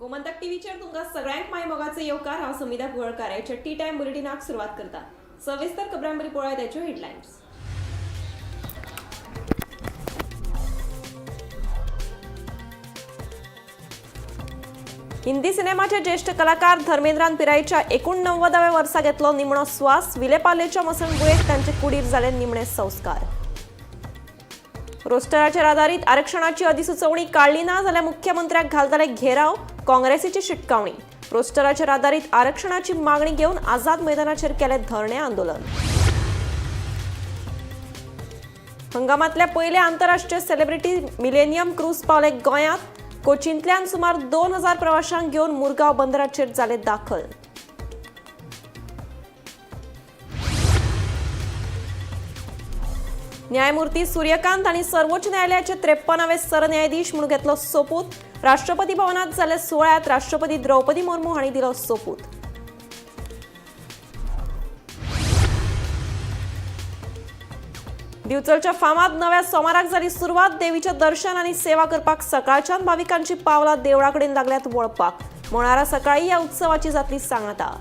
गोमंतक टीव्हीचेर तुमकां सगळ्यांक माय मोगाचो येवकार. हांव समिधा कुळकार. आयच्या टी टायम बुलेटिनाक सुरवात करता. सविस्तर खबरां बरी पळोवया त्याच्यो हेडलायन्स. हिंदी सिनेमाचे ज्येष्ठ कलाकार धर्मेंद्रान पिरायेच्या 89व्या वर्सा घेतलो निमणो स्वास. विलेपार्लेच्या मसणभुंयेत तांचे कुडीर जाले निमणे संस्कार. रोस्टराचेर आदारीत आरक्षणाची अधिसुचोवणी काडली ना जाल्यार मुख्यमंत्र्याक घालतले घेराव, काँग्रेसीची शिटकावणी. रोस्टराचेर आदारीत आरक्षणाची मागणी घेवन आझाद मैदानाचेर केले धरणे आंदोलन. हंगामातल्या पयले आंतरराष्ट्रीय सेलिब्रिटी मिलेनियम क्रूज पावले गोंयांत. कोचींतल्यान सुमार 2000 प्रवाशांक घेवन मुरगांव बंदराचेर जाले दाखल. न्यायमूर्ती सूर्यकांत आनी सर्वोच्च न्यायालयाचे 53वे सरन्यायाधीश म्हणून घेतलो सोपूत. राष्ट्रपती भवनात जाल्ल्या सुवाळ्यात राष्ट्रपती द्रौपदी मुर्मू हांणी दिलो सोपूत. दिवचलच्या फामाद नव्या सोमाराक जाली सुरवात. देवीचें दर्शन आनी सेवा करपाक सकाळच्यान भाविकांची पावलां देवळा कडेन लागल्यात वळपाक. मंगळारा सकाळी ह्या उत्सवाची जातली सांगाता.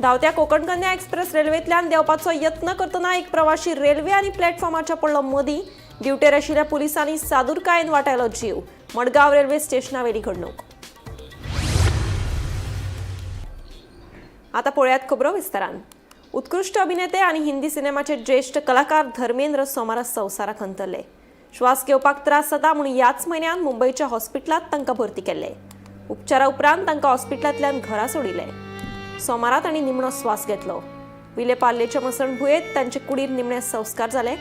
धांवत्या कोकणकन्या एक्सप्रेस रेल्वेंतल्यान देंवपाचो यत्न करतना एक प्रवाशी रेल्वे आनी प्लॅटफॉर्माच्या पडलो मदीं. ड्युटेर आशिल्ल्या पुलिसांनी सादुरकायेन वाटायलो जीव. मडगांव रेल्वे स्टेशनावेली घडणूक. आता पळयात खबरो विस्तारान. उत्कृश्ट अभिनेते आनी हिंदी सिनेमाचे ज्येष्ठ कलाकार धर्मेंद्र सोमारा संवसाराक अंतरले. श्वास घेवपाक त्रास जाता म्हूण ह्याच म्हयन्यात मुंबयच्या हॉस्पिटलांत तांकां भरती केल्ले. उपचारा उपरांत तांकां हॉस्पिटलांतल्यान घरा सोडिल्ले. सोमारा तांणी निमणो स्वास घेतलो. विलेपार्लेच्या मसणभुंयेत तांचे कुडीर निमणे संस्कार जाले.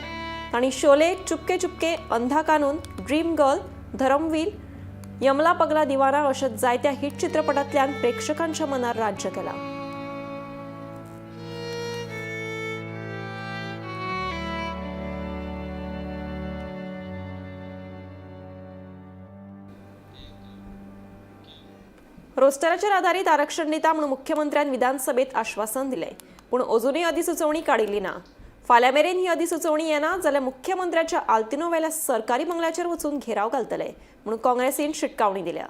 तांणी शोले, चुपके चुपके, अंधा कानून, ड्रीम गर्ल, धरमवीर, यमला पगला दिवाना अशा जायत्या हिट चित्रपटांतल्यान प्रेक्षकांच्या मनार राज्य केलां. रोस्टराचेर आदारीत आरक्षण दिता म्हणून मुख्यमंत्र्यान विधानसभेत आश्वासन दिलें, पूण अजुनूय अधिसुचोवणी काडिल्ली ना. फाल्यां मेरेन ही अधिसुचोवणी येना जाल्यार मुख्यमंत्र्याच्या आल्तिनो वेल्या सरकारी बंगल्याचेर वचून घेराव घालतले म्हणून काँग्रेसीन शिटकावणी दिल्या.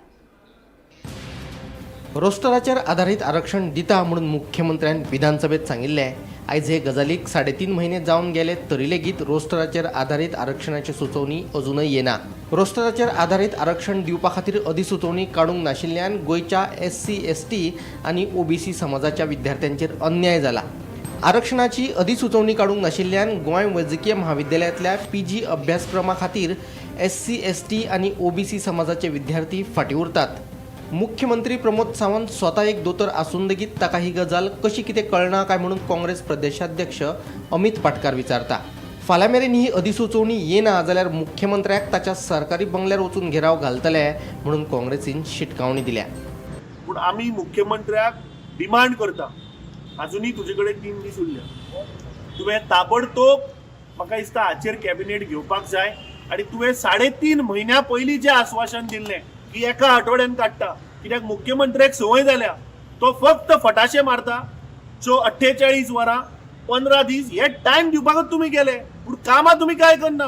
रोस्टराचेर आदारीत आरक्षण दिता म्हणून मुख्यमंत्र्यान विधानसभेत सांगिल्लें. आयज हे गजालीक 3.5 म्हयने जावन गेले तरी लेगीत रोस्टराचेर आदारीत आरक्षणाची सुचोवणी अजूनय येना. रोस्टराचेर आदारीत आरक्षण दिवपा खातीर अधिसुचोवणी काडूंक नाशिल्ल्यान गोंयच्या एससी, एसटी आनी ओबीसी समाजाच्या विद्यार्थ्यांचेर अन्याय जाला. आरक्षणाची अधिसुचोवणी काडूंक नाशिल्ल्यान गोंय वैजकीय म्हाविद्यालयांतल्या पीजी अभ्यासक्रमा खातीर एससी, एसटी आनी ओबीसी समाजाचे विद्यार्थी फाटीं उरतात. मुख्यमंत्री प्रमोद सावंत स्वता एक दोतोर आसून लेगीत ताका ही गजाल कशी कितें कळना काय म्हणून काँग्रेस प्रदेशाध्यक्ष अमित पाटकार विचारता. फाल्यां मेरेन ही अधिसुचोवणी येना जाल्यार मुख्यमंत्र्याक ताच्या सरकारी बंगल्यार वचून घेराव घालतले म्हणून काँग्रेसीन शिटकावणी दिल्या. पूण आमी मुख्यमंत्र्याक डिमांड करता, अजुनूय तुजे कडेन 3 दीस उरल्या, तुवें ताबडतोब म्हाका दिसता हाचेर कॅबिनेट घेवपाक जाय आनी तुवें 3.5 म्हयन्या पयलीं जें आस्वासन दिल्लें की एका आठवड्यान काडटा, कित्याक मुख्यमंत्र्याक संवय जाल्या, तो फक्त फटाशे मारता. सो 48 वरां, 15 दीस हे टायम दिवपाकच तुमी गेले, पूण कामां तुमी काय करना.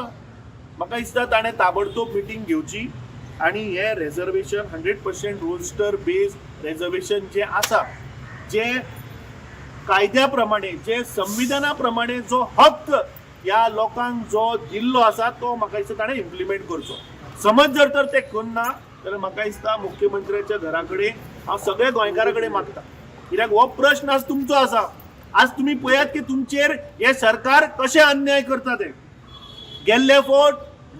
म्हाका दिसता ताणें ताबडतोब मिटींग घेवची आनी हे रेजर्वेशन 100% रोस्टर बेज रेजर्वेशन जें आसा, जें कायद्या प्रमाणे, जे संविधाना प्रमाणे जो हक्क ह्या लोकांक जो दिल्लो आसा तो म्हाका दिसता ताणें इम्प्लिमेंट करचो. समज जर तर ते करना जाल्यार म्हाका दिसता मुख्यमंत्र्याच्या घरा कडेन हांव सगळ्या गोंयकारां कडेन मागता, कित्याक हो प्रश्न आज तुमचो आसा. आज तुमी पळयात की तुमचेर हें सरकार कशें अन्याय करता तें. गेल्ले फावट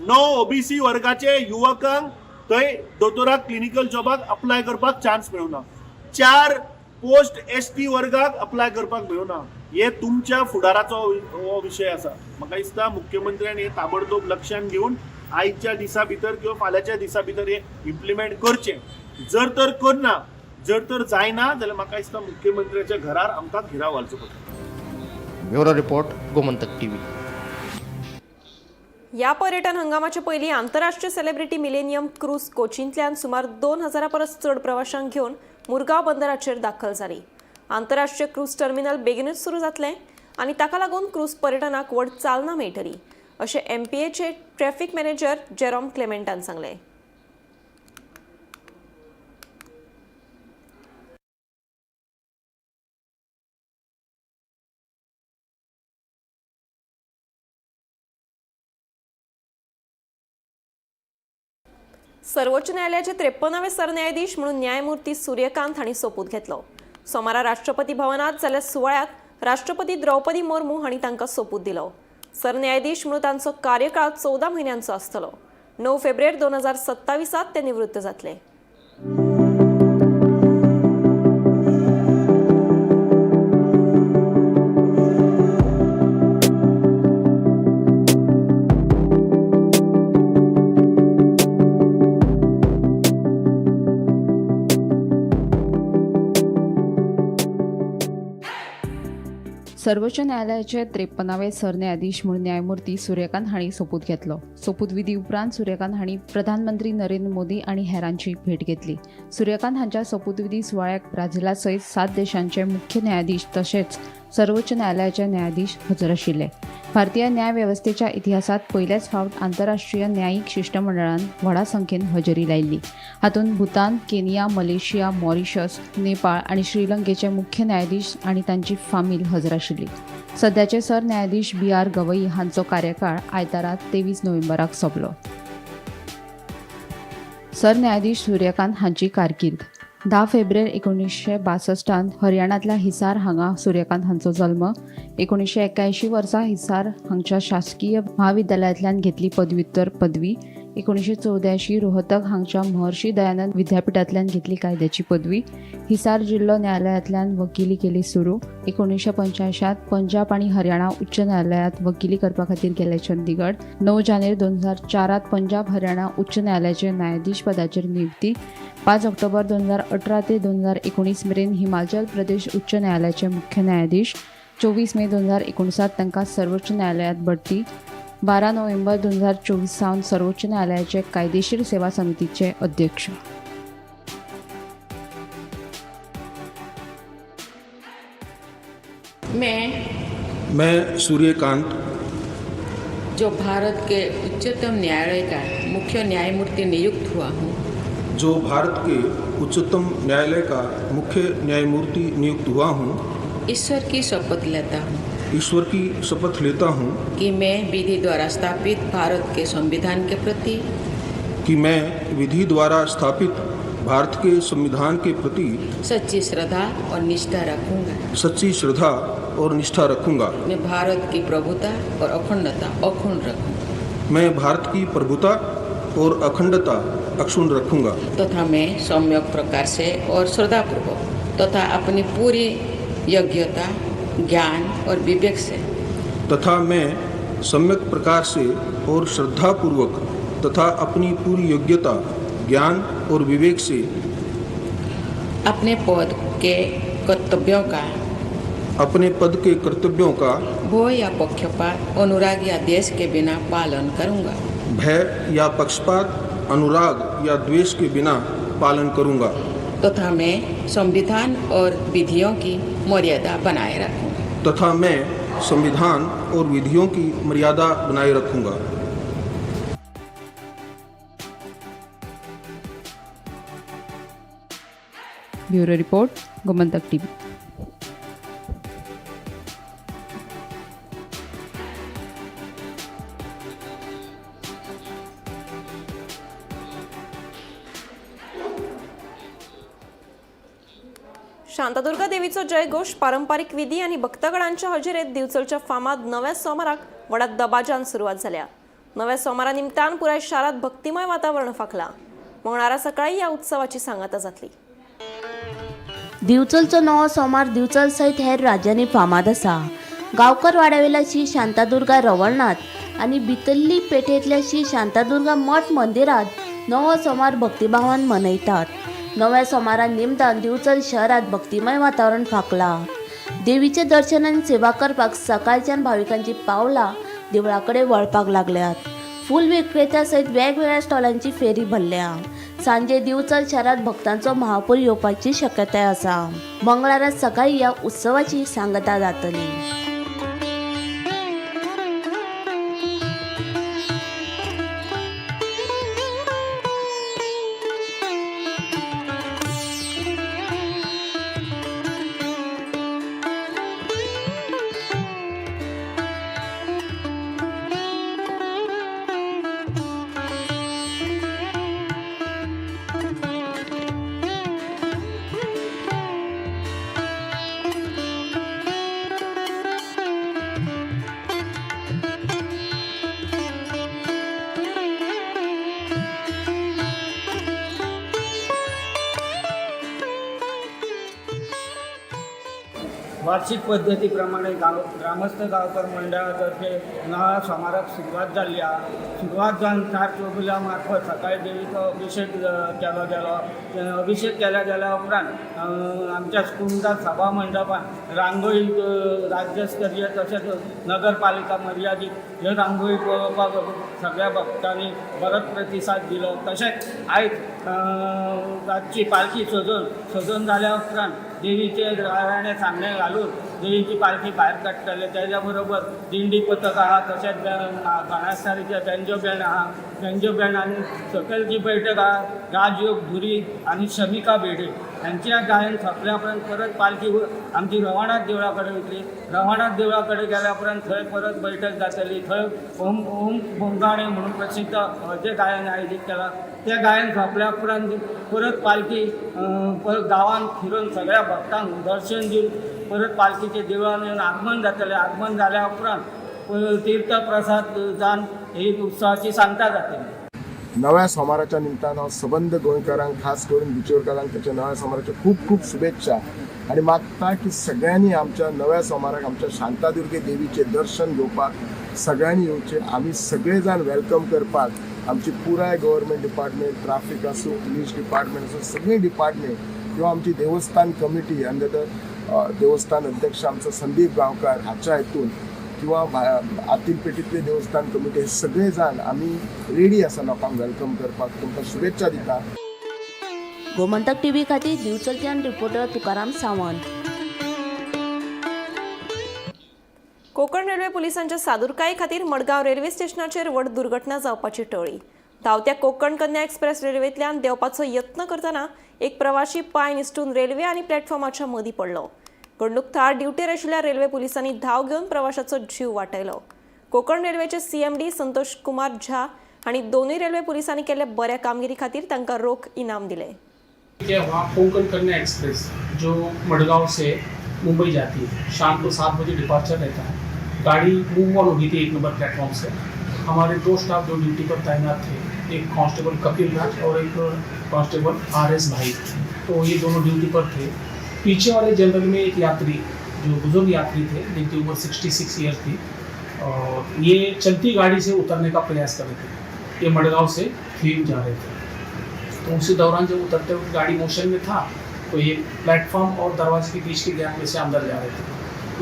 9 ओबीसी वर्गाचे युवकांक थंय दोतोराक क्लिनिकल जॉबाक अप्लाय करपाक चान्स मेळुना, 4 पोस्ट एसटी वर्गाक अप्लाय करपाक मेळुना. हे तुमच्या फुडाराचो हो विशय आसा. म्हाका दिसता मुख्यमंत्र्यान हे ताबडतोब लक्षांत घेवन आयच्या दिसा भितर किंवा फाल्यांच्या दिसा भितर हे इम्प्लिमेंट करचें. जर तर करना, जर तर जायना जाल्यार म्हाका दिसता मुख्यमंत्र्याच्या घरार आमकां घेराव घालचो पडटलो. Bureau report, Gomantak TV. ह्या पर्यटन हंगामाचे पयलीं आंतरराष्ट्रीय सेलिब्रिटी मिलेनियम क्रूज कोचींतल्यान सुमार 2000 परस चड प्रवाशांक घेवन मुरगांव बंदराचेर दाखल जाली. आंतरराष्ट्रीय क्रूज टर्मिनल बेगीनूच सुरू जातलें आनी ताका लागून क्रूज पर्यटनाक व्हड चालना मेळटली. अशें एमपीएचे ट्रॅफिक मॅनेजर जेरोम क्लेमेंटान सांगलें. सर्वोच्च न्यायालयाचे 53वे सरन्यायाधीश म्हणून न्यायमूर्ती सूर्यकांत हांणी सोपूत घेतलो. सोमारा राष्ट्रपती भवनात जाल्ल्या सुवाळ्यात राष्ट्रपती द्रौपदी मुर्मू हांणी तांकां सोपूत दिलो. सरन्यायाधीश म्हणून तांचो कार्यकाळ 14 म्हयन्यांचो आसतलो. 9 फेब्रुवारी 2027 ते निवृत्त जातले. सर्वोच्च न्यायालयाचे 53वे सरन्यायाधीश म्हणून न्यायमूर्ती सूर्यकांत हांणी सोपूत घेतलो. सोपूतविधी उपरांत सूर्यकांत हांणी प्रधानमंत्री नरेंद्र मोदी आनी हेरांची भेट घेतली. सूर्यकांत हांच्या सोपूतविधी सुवाळ्याक ब्राझिला सयत 7 देशांचे मुख्य न्यायाधीश तशेंच सर्वोच्च न्यायालयाचे न्यायाधीश हजर आशिल्ले. भारतीय न्याय वेवस्थेच्या इतिहासात पयलेच फावट आंतरराष्ट्रीय न्यायीक शिश्टमंडळान व्हडा संख्येन हजेरी लायिल्ली. हातूंत Bhutan, Kenya, Malaysia, Mauritius, Nepal आनी श्रीलंकेचे मुख्य न्यायाधीश आनी तांची फामील हजर आशिल्ली. सध्याचे सरन्यायाधीश बी.आर. गवई हांचो कार्यकाळ आयतारा 23 नोव्हेंबराक सोंपलो. सरन्यायाधीश सूर्यकांत हांची कारकीर्द. 10 फेब्रुवारी 1962 हरियाणांतल्या हिसार हांगा सूर्यकांत हांचो जल्म. 1981 वर्सा हिसार हांगच्या शासकीय म्हाविद्यालयांतल्यान घेतली पदव्युत्तर पदवी. 1984 रोहतक हांगच्या महर्षी दयानंद विद्यापीठांतल्यान घेतली कायद्याची पदवी. हिसार जिल्लो न्यायालयांतल्यान वकिली केली सुरू. 1985 पंजाब आनी हरियाणा उच्च न्यायालयांत वकिली करपा खातीर गेले चंदीगड. 9 जानेवारी 2004 पंजाब हरियाणा उच्च न्यायालयाचे न्यायाधीश पदाचेर नियुक्ती. 5 ऑक्टोबर 2018 ते 2019 मेरेन हिमाचल प्रदेश उच्च न्यायालयाचे मुख्य न्यायाधीश. 24 मे 2019 तांकां सर्वोच्च न्यायालयांत बढती. 12 नोव्हेंबर 2024 सावन सर्वोच्च न्यायालयाचे कायदेशीर सेवा समितीचे अध्यक्ष. मैं सूर्यकांत, जो भारत के उच्चतम न्यायालय का मुख्य न्यायमूर्ति नियुक्त हुआ हूँ, जो भारत के उच्चतम न्यायालय का मुख्य न्यायमूर्ति नियुक्त हुआ हूँ, ईश्वर की शपथ लेता हूँ ईश्वर की शपथ लेता हूँ कि मैं विधि द्वारा स्थापित भारत के संविधान के प्रति, कि मैं विधि द्वारा स्थापित भारत के संविधान के प्रति सच्ची श्रद्धा और निष्ठा रखूंगा। सच्ची श्रद्धा और निष्ठा रखूंगा। मैं भारत की प्रभुता और अखंडता अक्षुण्ण रखूंगा। मैं भारत की प्रभुता और अखंडता अक्षुण्ण रखूंगा तथा मैं सम्यक प्रकार से और श्रद्धापूर्वक तथा अपनी पूरी योग्यता, ज्ञान और विवेक से तथा मैं सम्यक प्रकार से और श्रद्धापूर्वक तथा अपनी पूरी योग्यता, ज्ञान और विवेक से अपने पद के कर्तव्यों का अपने पद के कर्तव्यों का भय या पक्षपात, अनुराग या देश के बिना पालन करूंगा। भय या पक्षपात, अनुराग या द्वेष के बिना पालन करूंगा तथा मैं संविधान और विधियों की मर्यादा बनाए रखूंगा। तथा मैं संविधान और विधियों की मर्यादा बनाए रखूंगा। Bureau report, Gomantak TV. Shantadurga देवीचो जयघोष पारंपारिक विधी आनी भक्तगणांच्या हजेरेत दिवचलच्या फामाद नव्या सोमाराक व्हडा दबाज्यान सुरवात जाल्या. नव्या सोमारा निमतान पुराय शारात भक्तिमय वातावरण फांकलां. मंगळारा सकाळी ह्या उत्सवाची सांगाता जातली. दिवचलचो नवो सोमार दिवचल सयत हेर राज्यांनी फामाद आसा. गांवकर वाड्यावेल्या श्री शांतादुर्गा रवळनाथ आनी भितरली पेठेंतल्या श्री शांतादुर्गा मठ मंदिरांत नवो सोमार भक्तिभावान मनयतात. नव्या सोमारा निमतान दिवचल शहरात भक्तिमय वातावरण फांकलां. देवीचें दर्शन आनी सेवा करपाक सकाळच्यान भाविकांची पावलां देवळा कडेन वळपाक लागल्यात. फूल विक्रेत्या सयत वेगवेगळ्या स्टॉलांची फेरी भरल्या. सांजे दिवचल शारात भक्तांचो महापूर येवपाची शक्यताय आसा. मंगळारा सकाळी ह्या उत्सवाची सांगता जातली. वार्षिक पद्दती प्रमाणे गांव ग्रामस्थ गांवकर मंडळा तर्फे नव्या सोमाराक सुरवात जाल्ली आहा. सुरवात जावन चार चौगुल्या मार्फत सकाळी देवीचो अभिशेक केलो गेलो. अभिशेक केल्या गेल्या उपरांत आमच्या कुमटा सभा मंडपान रांगोळी, राज्यस्तरीय तशेंच नगरपालिका मर्यादीत ह्यो रांगोळी पळोवपाक सगळ्या भक्तांनी बरोच प्रतिसाद दिलो. तशेंच आयज रातची पालखी सजोवन सजोवन जाल्या उपरांत देवीचे गाराणें सांगणें घालून देवीची पालखी भायर काडटले. तेज्या बरोबर दिंडी पथक आहा, तशेंच बाणास्तारीचे बेंजो बँड आहा. बेंजो बँड आनी सकयल जी बैठक आहा, राजयोग धुरी आनी शमिका बेडे हांच्या गायन सोंपल्या उपरांत परत पालखी आमची रवाणाथ देवळा कडेन वयतली. रवाणाथ देवळा कडेन गेल्या उपरांत थंय परत बैठक जातली. थंय ओम ओम बोंगाणे म्हणून प्रसिद्ध जें गायन आयोजीत केलां, तें गायन सोंपल्या उपरांत परत पालखी परत गांवांत फिरून सगळ्या भक्तांक दर्शन दिवन परत पालखीचे देवळान येवन आगमन जातलें. आगमन जाल्या उपरांत तीर्थ प्रसाद जावन ही उत्सवाची सांगता जातली. नव्या सोमाराच्या निमतान हांव सबंद गोंयकारांक, खास करून बिचोरकारांक त्याच्या नव्या सोमाराच्या खूब खूब शुभेच्छा आनी मागता की सगळ्यांनी आमच्या नव्या सोमाराक आमच्या शांतादुर्गे देवीचें दर्शन घेवपाक सगळ्यांनी येवचें. आमी सगळे जाण welcome करपाक आमची पुराय गव्हर्मेंट डिपार्टमेंट, ट्राफीक आसूं, पुलीस डिपार्टमेंट आसूं, सगळीं डिपार्टमेंट किंवा आमची देवस्थान कमिटी अंडर the देवस्थान अध्यक्ष आमचो संदीप गांवकार हाच्या हितून किंवा आतील पेटीतले देवस्थान कमिटी, हे सगळे जाण आमी रेडी आसा लोकांक welcome करपाक. तुमकां शुभेच्छा दिता. गोमंतक टीव्ही खातीर दिवचलच्यान रिपोर्टर तुकाराम सावंत. कोकण रेल्वे पुलिसांच्या सादुरकाये खातीर मडगांव रेल्वे स्टेशनाचेर व्हड दुर्घटना जावपाची टळ्ळी. धांवत्या कोकण कन्या एक्सप्रेस रेल्वेंतल्यान देंवपाचो यत्न करतना एक प्रवाशी पांय निसटून रेल्वे आनी प्लॅटफॉर्माच्या मदीं पडलो. घडणूक थळार ड्युटेर आशिल्ल्या रेल्वे पुलिसांनी धांव घेवन प्रवाशाचो जीव वाटयलो. कोकण रेल्वेचे सीएमडी संतोष कुमार झा हांणी दोनूय रेल्वे पुलिसांनी केल्ल्या बऱ्या कामगिरी खातीर तांकां रोख इनाम दिले. क्या हुआ, कोंकण कन्या एक्सप्रेस जो मडगांव से मुंबई जाती है, शाम को 7 बजे डिपार्चर रहता है. गाड़ी मूव ऑन हो गई थी एक नंबर प्लेटफॉर्म से. हमारे दो स्टाफ जो ड्यूटी पर तैनात थे, एक कांस्टेबल कपिल राज और एक कांस्टेबल आर एस भाई, तो ये दोनों ड्यूटी पर थे. पीछे वाले जनरल में एक यात्री, जो बुजुर्ग यात्री थे, जिनकी उम्र 66 ईयर थी और ये चलती गाड़ी से उतरने का प्रयास कर रहे थे. ये मडगांव से थीम जा रहे थे. तो उसी दौरान जब उतरते वक्त गाड़ी मोशन में था, तो ये प्लेटफॉर्म और दरवाजे के बीच के गैप में से अंदर जा रहे थे.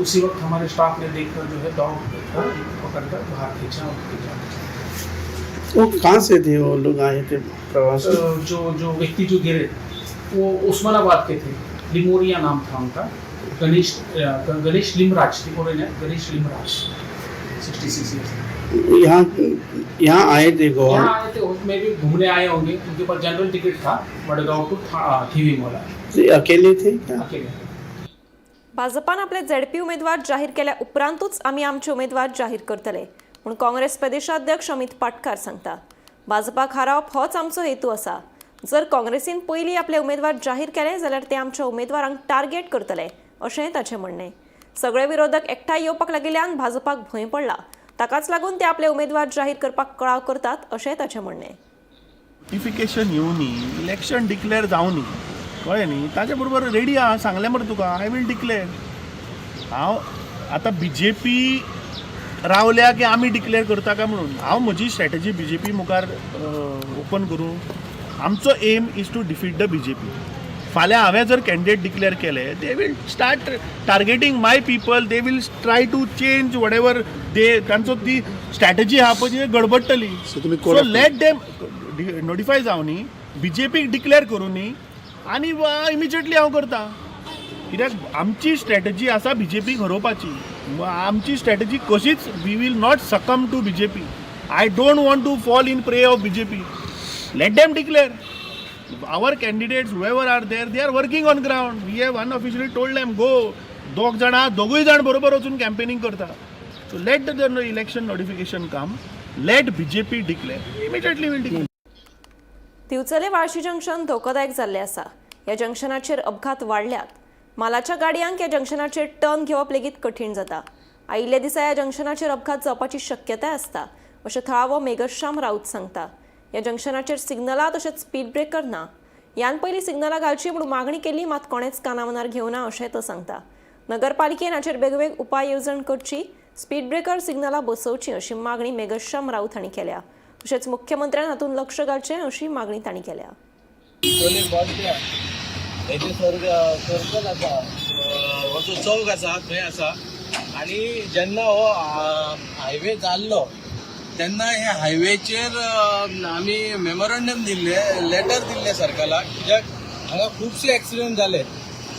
उसी वक्त हमारे स्टाफ ने देखकर जो है दौड़ कर पकड़कर बाहर खींचा और खींचा. वो कहाँ से थे, वो लोग आए थे प्रवासी? तो जो जो व्यक्ति जो गिरे, वो उस्मानाबाद के थे. लिमोरिया नाम था उनका, गणेश गणेश लिमराज, लिमोरिया नहीं, गणेश लिमराज, 66 ईयर्स. यहाँ यहाँ आए थे गोवा? यहाँ आए थे, उसमें भी घूमने आए होंगे. उनके पास जनरल टिकट था मडगांव टू थिविम वाला. अकेले थे क्या? अकेले. भाजपान आपले झेडपी उमेदवार जाहीर केल्या उपरांतूच आमी आमचे उमेदवार जाहीर करतले म्हूण काँग्रेस प्रदेशाध्यक्ष अमित पाटकार सांगता. भाजपाक हारोवप होच आमचो हेतू आसा. जर काँग्रेसीन पयलीं आपले उमेदवार जाहीर केले जाल्यार ते आमच्या उमेदवारांक टार्गेट करतले, अशेंय ताचें म्हणणें. सगळे विरोधक एकठांय येवपाक लागिल्ल्यान भाजपाक भंय पडला. ताकाच लागून ते आपले उमेदवार जाहीर करपाक कळाव करतात, अशेंय ताचें म्हणणें. नोटिफिकेशन येवनी, इलेक्शन डिक्लेअर जावनी, कळ्ळें न्ही? ताजे बरोबर रेडी आहा. सांगलें मरे तुका, I will declare. हांव आतां बीजेपी रावल्या की आमी डिक्लेअर करता काय म्हणून हांव म्हजी स्ट्रॅटजी बीजेपी मुखार ओपन करूं? आमचो aim is to defeat the BJP. फाल्यां हांवें जर कॅन्डिडेट डिक्लेअर केले, they will start targeting my people, they will try to change whatever they, तांचो ती स्ट्रॅटजी आहा पळय ती गडबडटली. सो let them notify जावनी, बीजेपीक डिक्लेअर करूनी आनी इमिजिएटली हांव करता. कित्याक आमची स्ट्रॅटजी आसा बीजेपीक हरोवपाची. आमची स्ट्रॅटजी कशीच, we will not succumb to BJP. I don't want to fall in prey of BJP. Let them declare. Our candidates, whoever are there, they are working on ground. We have unofficially told them, go. दोग जाणां, दोगूय जाण बरोबर वचून campaigning करता. So let the election notification come, let BJP declare, immediately we'll declare. Divchale Vhalshi junction धोकोदायक जाल्लें आसा. ह्या जंक्शनाचेर अपघात वाडल्यात. मालाच्या गाडयांक ह्या जंक्शनाचेर टर्न घेवप लेगीत कठीण जाता. आयिल्ल्या दिसा ह्या जंक्शनाचेर अपघात जावपाची शक्यताय आसता, अशें थळावो मेघश्याम राऊत सांगता. ह्या जंक्शनाचेर सिग्नलां तशेंच स्पीड ब्रेकर ना. ह्यान पयलीं सिग्नलां घालची म्हूण मागणी केली, मात कोणेच कानामनार घेवना, अशें तो सांगता. नगरपालिकेन हाचेर बेगोबेग उपाय येवजण करची, स्पीड ब्रेकर सिग्नलां बसोवची अशी मागणी मेघश्याम राऊत हांणी केल्या. तशेंच मुख्यमंत्र्यान हातूंत लक्ष घालचें अशी मागणी तांणी केल्या. बिचोले बस स्टँड हेजे सर्कल आसा, हो जो चौक आसा थंय आसा. आनी जेन्ना हो हायवे जाल्लो तेन्ना हे हायवेचेर आमी मेमोरंडम दिल्ले, लेटर दिल्ले सरकाराक, कित्याक हांगा खुबशे एक्सिडंट जाले.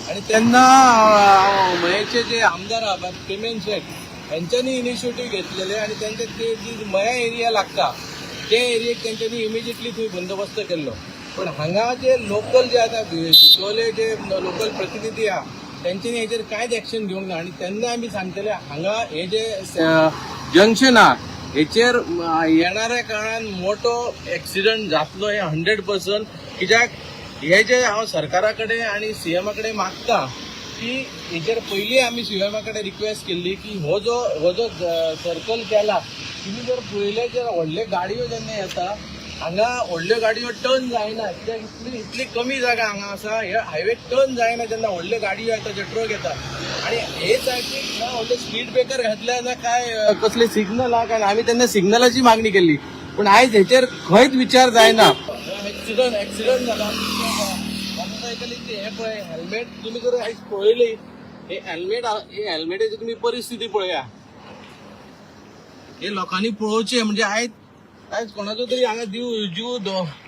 आनी तेन्ना मयेचे जे आमदार आहा पेमेन शेट हेंच्यांनी इनिशिएटीव घेतलेले आनी तेंचे ते जी मया एरिया लागता ते एरियेक तेंच्यांनी इमिजिएटली थंय बंदोबस्त केल्लो. पण हांगा जे लोकल जे आतां बिचोले जे लोकल प्रतिनिधी आहा तेंच्यांनी हेचेर कांयच एक्शन घेवंक ना. आनी तेन्ना आमी सांगतले हांगा हे जे जंक्शन आहा हेचेर येणाऱ्या काळान मोठो एक्सिडंट जातलो हे 100%. कित्याक हे जे हांव सरकारा कडेन आनी सीएमा कडेन मागता की हेचेर पयलीं आमी सीएमा कडेन रिक्वेस्ट केल्ली की हो जो सर्कल केला, तुमी जर पळयलें जर व्हडल्यो गाडयो जेन्ना येता हांगा व्हडल्यो गाडयो टर्न जायना, कित्याक इतली कमी जागा हांगा आसा, हे हायवे टर्न जायना जेन्ना व्हडल्यो गाडयो येता, जे ट्रक येता. आनी हे सायडीक ना व्हडले स्पीड ब्रेकर घातले ना काय कसले सिग्नल आहा, कारण आमी तेन्ना सिग्नलाची मागणी केल्ली, पूण आयज हेचेर खंयच विचार जायना. एक्सिडंट जाला मोटरसायकलीचे. हे पळय हेल्मेट, तुमी जर आयज पळयली हे हेल्मेट, हे हेल्मेटाची तुमी परिस्थिती पळया, हे लोकांनी पळोवचें. म्हणजे आयज कोणाचो तरी हांगा जीव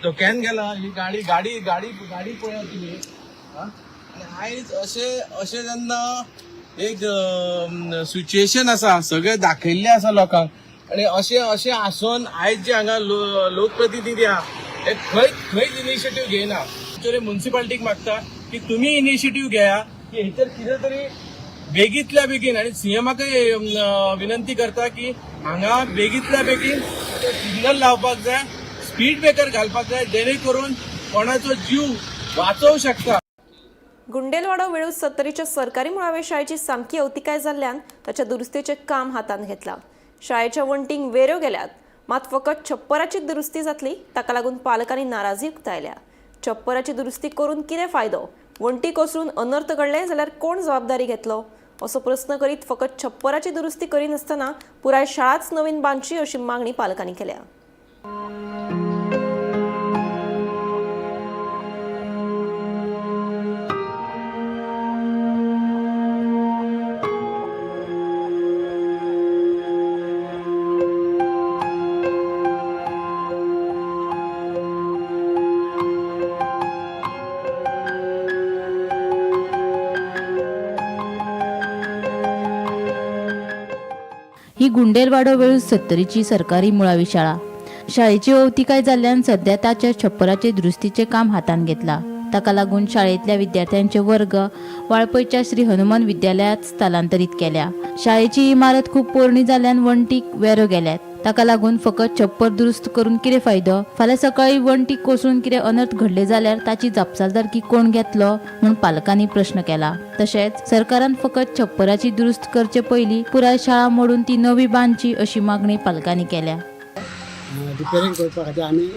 धोक्यान गेला. ही गाडी गाडी गाडी गाडी पळया तुमी. आनी आयज अशें अशें जेन्ना एक सिच्युएशन आसा, सगळें दाखयल्लें आसा लोकांक, आनी अशें अशें आसून आयज जे हांगा लोकप्रतिनिधी आहा हे खंयच इनिशिएटीव घेयना. एक्चुअली मुन्सिपालिटीक मागता की तुमी इनिशिएटीव घेया की हेचेर कितें तरी बेगीतल्या बेगीन, आनी सीएमाकय विनंती करता की हांगा बेगीतल्या बेगीन सिग्नल लावपाक जाय, स्पीड ब्रेकर घालपाक जाय, जेणे करून कोणाचो जीव वाचोवंक शकता. गुंडेलवाडो वेळूस सत्तरीच्या सरकारी मुळावे शाळेची सामकी अवतिकाय जाल्ल्यान ताच्या दुरुस्तीचें काम हातांत घेतलां. शाळेच्या वण्टींक वेऱ्यो गेल्यात, मात फकत छप्पराची दुरुस्ती जातली. ताका लागून पालकांनी नाराजी उक्तायल्या. छप्पराची दुरुस्ती करून कितें फायदो, वण्टी कोसळून अनर्थ घडले जाल्यार कोण जबाबदारी घेतलो असो प्रस्न करीत फकत छप्पराची दुरुस्ती करिनासतना पुराय शाळाच नवीन बांदची अशी मागणी पालकांनी केल्या. ही गुंडेलवाडो वेळूस सत्तरीची सरकारी मुळावी शाळा. शाळेची अवतिकाय जाल्ल्यान सध्या ताच्या छप्पराचे दुरुस्तीचें काम हातांत घेतला. ताका लागून शाळेंतल्या विद्यार्थ्यांचे वर्ग वाळपयच्या श्री हनुमान विद्यालयात स्थलांतरीत केल्या. शाळेची इमारत खूब पोरणी जाल्ल्यान वण्टीक वेरो गेल्यात. ताका लागून फकत छप्पर दुरुस्त करून कितें फायदो, फाल्यां सकाळीं वण्टी कोसळून कितें अनर्थ घडले जाल्यार ताची जापसालदारकी कोण घेतलो म्हूण पालकांनी प्रश्न केला. तशेंच सरकारान फकत छप्पराची दुरुस्त करचे पयलीं पुराय शाळा मोडून ती नवी बांदची अशी मागणी पालकांनी केल्या. रिपेरींग करपा खातीर आमी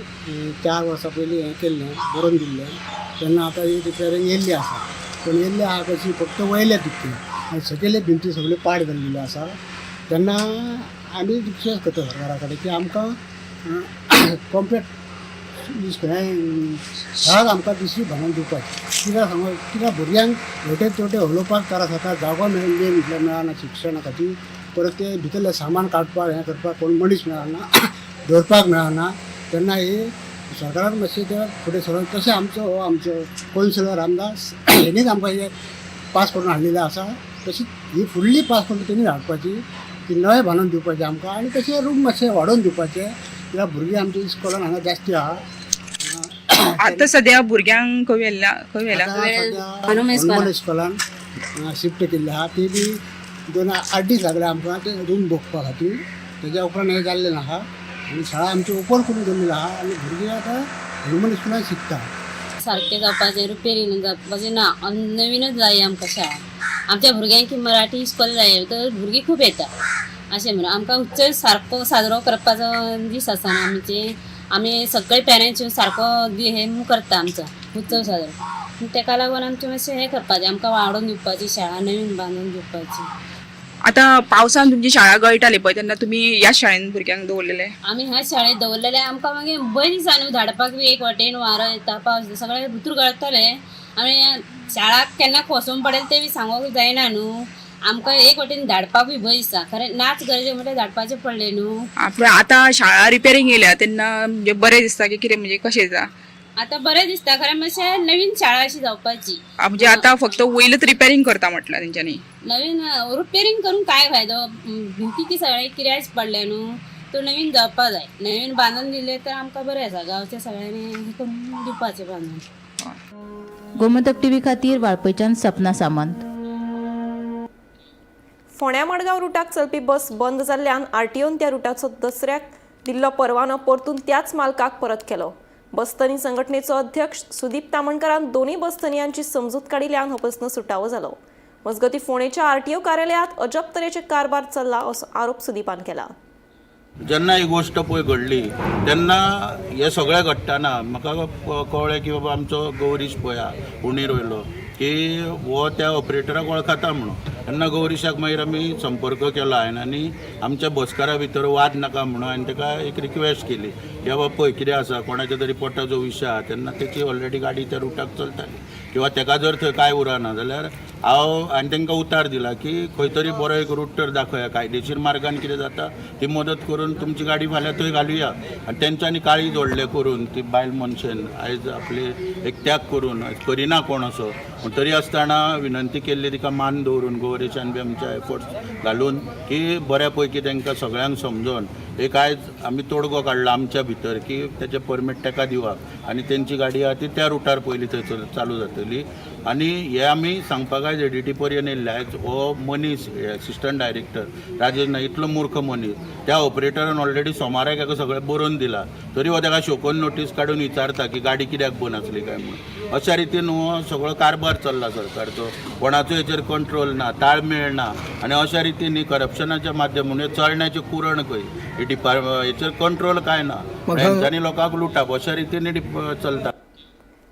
4 वर्सां पयलीं हें केल्लें, बरोवन दिल्लें. तेन्ना आतां ही रिपेरींग येयल्ली आसा, पूण येयल्ली आहा कशी फक्त वयले तितके आनी सकयले भिंती सगळ्यो पाड जाल्ल्यो आसा. तेन्ना आमी रिक्वेस्ट करता सरकारा कडेन की आमकां कॉम्प्लेट हें शाळा आमकां दुसरी बांदून दिवपाची. कित्याक सांगू, कित्याक भुरग्यांक हेवटेन तेवटेन उलोवपाक त्रास जाता, जागो मेन म्हटल्यार मेळना शिक्षणा खातीर. परत ते भितरलें सामान काडपाक हें करपाक कोण मनीस मेळना, दवरपाक मेळना. तेन्ना ही सरकारान मातशें ते फुडें सरून, तशें आमचो हो आमचो कौन्सिलर रामदास हेणीच आमकां हे पास करून हाडलेलें आसा. तशीच ही फुडली पास करून तेणी हाडपाची की नवें बांदून दिवपाचें आमकां, आनी तशें रूम मातशें वाडोवन दिवपाचें, कित्याक भुरगीं आमची इस्कॉलान हांगा जास्ती आहा. आतां सद्या भुरग्यांक खंय व्हेला, खंय व्हेला? हनुमान इस्कॉलान शिफ्ट केल्ली आहा. ती बी 2-8 दीस लागले आमकां ते रूम बघपा खातीर. तेज्या उपरांत हें जाल्लें आहा आनी शाळा आमची ओपन करून दवरलेली आहा आनी भुरगीं आतां हनुमान इस्कॉलान शिकता. सारकें जावपाचें, रिपेरींग जावपाचें ना, नवीनच जाय आमकां शाळा. आमच्या भुरग्यांक मराठी इस्कॉल जाय तर भुरगीं खूब येता अशें म्हणून आमकां उत्सव सारको साजरो करपाचो दीस आसा आमचे. आमी सगळे पेरेंट्स येवन सारको हे करता आमचो उत्सव साजरो. तेका लागून आमचें मातशें हें करपाचें, आमकां वाडोवन दिवपाची शाळा नवीन बांदून दिवपाची. आतां पावसान तुमची शाळा गळटाली पळय तेन्ना तुमी ह्या शाळेन भुरग्यांक दवरलेले? आमी ह्या शाळेत दवरलेले. आमकां मागीर भंय दिसता न्हू धाडपाक बी, एक वाटेन वारो येता, पावस येता, सगळें भितर गळतलें. आमी शाळा केन्ना कोसोवन पडेल तें बी सांगूंक जायना न्हू. आमकां एक वाटेन धाडपाक बी भंय दिसता, खरें नाच गरजे म्हटल्यार धाडपाचें पडलें न्हू. आतां शाळा रिपेरींग येयल्या तेन्ना म्हणजे बरें दिसता की कितें, म्हणजे कशें दिसता? आतां बरें दिसता, खरें मातशें नवीन शाळा अशी जावपाची. म्हणजे आतां फक्त वयलच रिपेरींग करता म्हटल्यार तेंच्यांनी? नवीन रिपेरींग करून काय फायदो, भिंती ती सगळे किऱ्याच पडले न्हू, तो नवीन जावपा जाय. नवीन बांदून दिले तर आमकां बरें आसा, गांवच्या सगळ्यांनी हें करून दिवपाचें बांदून. गोमंतक टीव्ही खातीर वाळपयच्यान सपना सामंत. फोंड्या मडगांव रुटाक चलपी बस बंद जाल्ल्यान आरटीओन त्या रुटाचो दसऱ्याक दिल्लो परवानो परतून त्याच मालकाक परत केलो. बसधनी संघटनेचो अध्यक्ष सुदीप तामणकरान दोनूय बसधनयांची समजूत काडिल्ल्यान हो प्रस्न सुटावो जालो. मजगतीं फोंडेच्या आरटीओ कार्यालयांत अजब तरेचे कारभार चल्ला असो आरोप सुदीपान केला. जेन्ना ही गोश्ट पळय घडली तेन्ना हें सगळें घडटना म्हाका कळ्ळें की बाबा आमचो गौरीश पळय उणीर वयलो की हो त्या ऑपरेटराक वळखता म्हणून. तेन्ना गौरीशाक मागीर आमी संपर्क केलो हांवें आनी आमच्या बसकारा भितर वाद नाका म्हणून हांवें ताका एक रिक्वेस्ट केली की बाबा पळय कितें आसा, कोणाच्या तरी पोटाचो विशय आहा तेन्ना तेची ऑलरेडी गाडी त्या रुटाक चलताली किंवा ताका जर थंय कांय उरना जाल्यार हांव आनी तांकां उतार दिला की खंय तरी बरो एक रूट तर दाखया, कायदेशीर मार्गान कितें जाता ती मदत करून तुमची गाडी फाल्यां थंय घालुया. आनी तेंच्यांनी काळीज व्हडलें करून ती बायल मनशेन आयज आपले एक त्याग करून करिना कोण असो, पूण तरी आसतना विनंती केल्ली तिका मान दवरून गोवरेशान बी आमच्या एफर्ट्स घालून की बऱ्या पैकी तांकां सगळ्यांक समजोन एक आयज आमी तोडगो काडला आमच्या भितर की तेचें परमीट ताका दिवप आनी तेंची गाडी आहा ती त्या रुटार पयलीं थंय चालू जातली. आनी हे आमी सांगपाक आयज एडीटी पर्यंत येयल्ले. आयज हो मनीस एसिस्टंट डायरेक्टर राजेश नायक इतलो मूर्ख मनीस, त्या ऑपरेटरान ऑलरेडी सोमाराक हेका सगळें बरोवन दिलां तरी हो ताका शोकोन नोटीस काडून विचारता की गाडी कित्याक बंद आसली काय म्हणून. अशा रितीन हो सगळो कारभार चल्ला सरकारचो, कोणाचो हेचेर कंट्रोल ना, ताळमेळ ना आनी अशा रितीन ही करप्शनाच्या माध्यम चलण्याचें कुरण खंय ही हेचेर कंट्रोल काय ना, हेंच्यांनी लोकांक लुटप अशा रितीन चलता.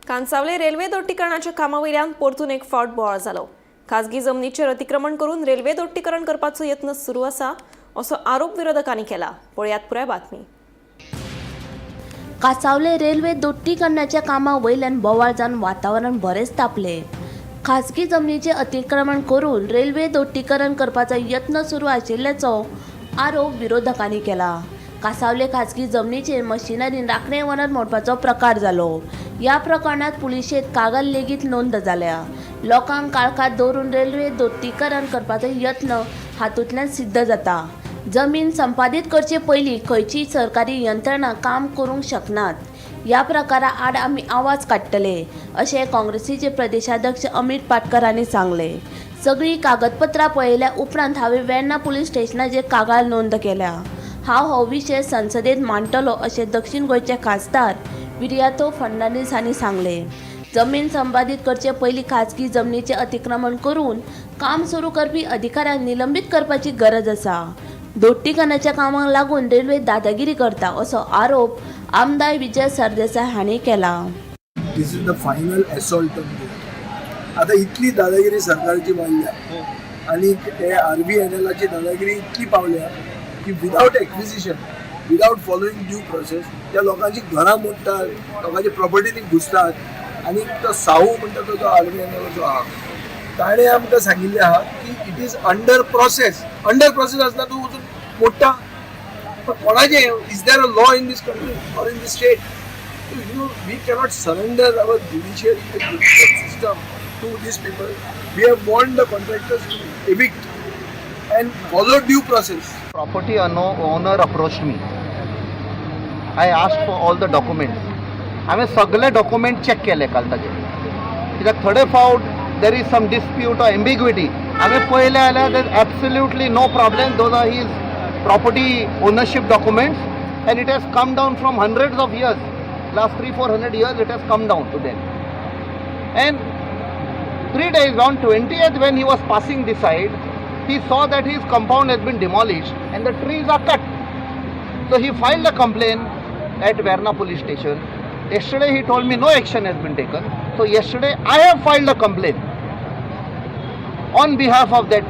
कांसावले रेल्वे दोट्टीकरणाच्या कामा वयल्यान परतून एक फावट बोवाळ जालो. खाजगी जमनीचेर अतिक्रमण करून रेल्वे दोट्टीकरण करपाचो यत्न सुरू आसा असो आरोप विरोधकांनी केला. पळयात पुराय बातमी. कांसावले रेल्वे दोट्टीकरणाच्या कामा वयल्यान बोवाळ जावन वातावरण बरेंच तापलें. खाजगी जमनीचें अतिक्रमण करून रेल्वे दोट्टीकरण करपाचो यत्न सुरू आशिल्ल्याचो आरोप विरोधकांनी केला. कांसावले खाजगी जमनीचेर मशिनरीन राखणे वणत मोडपाचो प्रकार जालो. ह्या प्रकरणांत पुलिशेंत कागाळ लेगीत नोंद जाल्या. लोकांक काळखांत दवरून रेल्वे दोट्टीकरण करपाचो यत्न हातूंतल्यान सिद्ध जाता. जमीन संपादीत करचे पयलीं खंयचीय सरकारी यंत्रणा काम करूंक शकनात. ह्या प्रकारा आड आमी आवाज काडटले अशें काँग्रेसीचे प्रदेशाध्यक्ष अमित पाटकर हांणी सांगलें. सगळीं कागदपत्रां पळयल्या उपरांत हांवें वेर्णा पुलीस स्टेशनाचेर कागाळ नोंद केल्या. हांव हो विशय संसदेत मांडटलो अशें दक्षिण गोंयचे खासदार विरियातो फर्नांडीस हांणी सांगलें. जमीन संपादीत करचे पयलीं खाजगी जमनीचें अतिक्रमण करून काम सुरू करपी अधिकाऱ्यांक निलंबीत करपाची गरज आसा. दोट्टीकरणाच्या कामाक लागून रेल्वे दादागिरी करता असो आरोप आमदार विजय सरदेसाय हांणी केला. This is the final assault on Goa. आतां इतली दादागिरी सरकारची वाडल्या आनी हे RVNLाची दादागिरी इतली पावल्या की without acquisition, without following due process त्या लोकांची घरां मोडटात, लोकांची प्रॉपर्टीनी घुसतात. आनी तो साहू म्हणटा तो जो RVNLाचो आहा ताणें आमकां सांगिल्लें आहा की it is under process. Under process आसतना तूं वचून मोडटा, पण कोणाचें? Is there a law in this country or in this state? You know, we cannot surrender our judiciary, the judicial system to these people. We have warned the contractors to evict and follow due process. Property owner approached me. I asked for all the documents. हांवें सगळे document check केले काल ताजे, कित्याक थोडे फावट there is some dispute or ambiguity. हांवें पळयलें जाल्यार there absolutely no problem. Those are his property ownership documents and it has come down from hundreds of years. Last 300-400 years it has come down to them. And 3 days on 20th, when he was passing this side, he saw that his compound has been demolished and the trees are cut. So he filed a complaint. at Verna police station. Yesterday he told me no action has been taken. So yesterday I have filed a complaint on behalf of that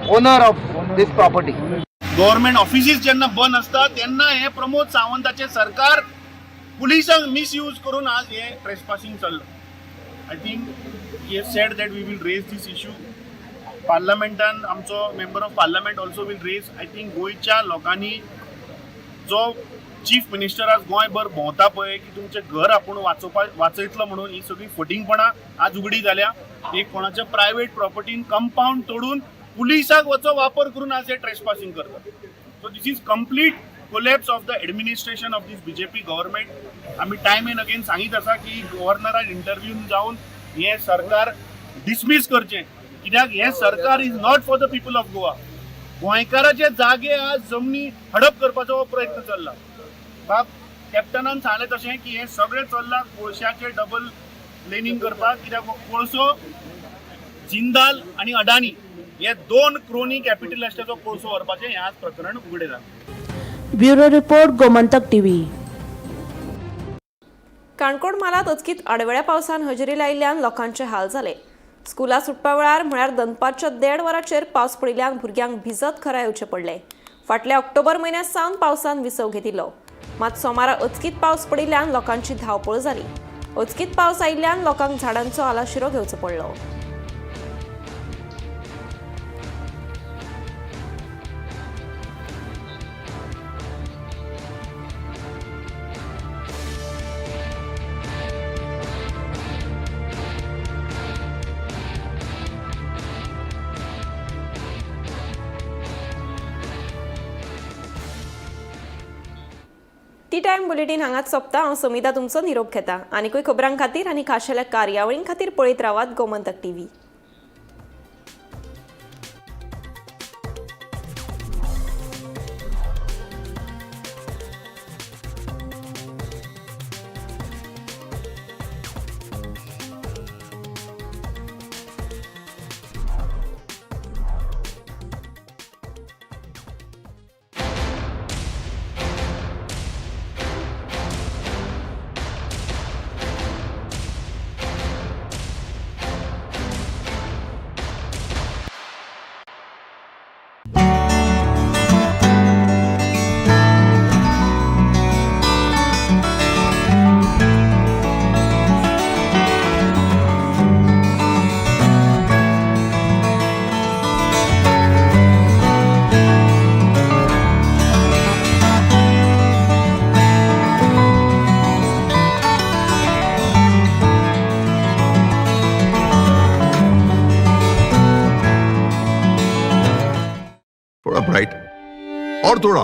owner of this property. Government offices जेन्ना बंद आसता तेन्ना हे प्रमोद सावंताचे सरकार पुलिसांक misuse करून आज हे ट्रेसपासिंग चल्लां. I think he have said that we will raise this issue पार्लमेंटान. आमचो member of parliament also will raise. I think गोंयच्या लोकांनी जो चीफ मिनिस्टर आज गोंयभर भोंवता पळय की तुमचें घर आपूण वाचोवपा वाचयतलो म्हणून, ही सगळी फटींगपणां आज उगडी जाल्या. एक कोणाच्या प्रायवेट प्रॉपर्टीन कंपावंड तोडून पुलिसाक वचो वापर करून आज हे ट्रेसपासिंग करतात. So this is complete collapse of the administration of this BJP government. आमी टायम एंड अगेन सांगीत आसा की गव्हर्नरान इंटरव्यून जावन हें सरकार डिसमीस करचें, कित्याक हें सरकार is not for the people of Goa. गोंयकाराचे जागे आज जमनी हडप करपाचो हो प्रयत्न चल्ला. बाब कॅप्टनान सांगलें तशें की हें सगळें चल्लां कोळशाचें डबल लेनिंग करपाक, कित्याक हो कोळसो जिंदाल आनी अडानी हे दोन क्रोनी कॅपिटलिस्टाचो कोळसो व्हरपाचें हें आज प्रकरण उगडें जालां. Bureau report, Gomantak TV. Canacona म्हालांत अचकीत आडवेळ्या पावसान हजेरी लायिल्ल्यान लोकांचे हाल जाले. स्कुलां सुटपा वेळार म्हळ्यार दनपारच्या 1:30 वरांचेर पावस पडिल्ल्यान भुरग्यांक भिजत घरा येवचें पडलें. फाटल्या ऑक्टोबर म्हयन्या सावन पावसान विसव घेतिल्लो, मात सोमारा अचकीत पावस पडिल्ल्यान लोकांची धांवपळ जाली. अचकीत पावस आयिल्ल्यान लोकांक झाडांचो आलाशिरो घेवचो पडलो. टी टायम बुलेटीन हांगाच सोंपता. हांव समिता तुमचो निरोप घेता. आनीकूय खबरां खातीर आनी खाशेल्या कार्यावळीं खातीर पळयत रावात गोमंतक टीव्ही. थोड़ा ब्राइट और थोड़ा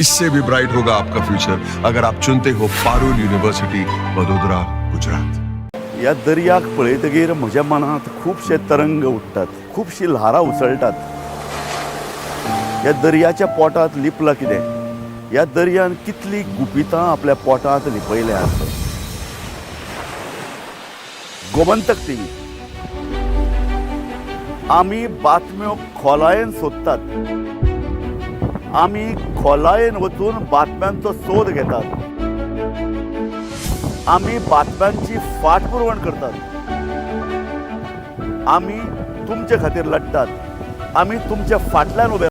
इससे भी ब्राइट होगा आपका फ्यूचर अगर आप चुनते हो पारुल यूनिवर्सिटी, वडोदरा, गुजरात. ह्या दर्याक पळयतगीर म्हज्या मनांत खुबशे तरंग उठ्ठात, खुबशीं ल्हारां उसळटात. ह्या दर्याच्या पोटांत लिपलां कितें? ह्या दर्यान कितलीं गुपितां आपल्या पोटांत लिपयल्यात? गोमंतक टीव्ही, आमी बातम्यो खोलायेन सोदतात, आमी खोलायेन वचून बातम्यांचो सोद घेतात, आमी बातम्यांची फाटपुरवण करतात, आमी तुमचे खातीर लढटात, आमी तुमच्या फाटल्यान उबे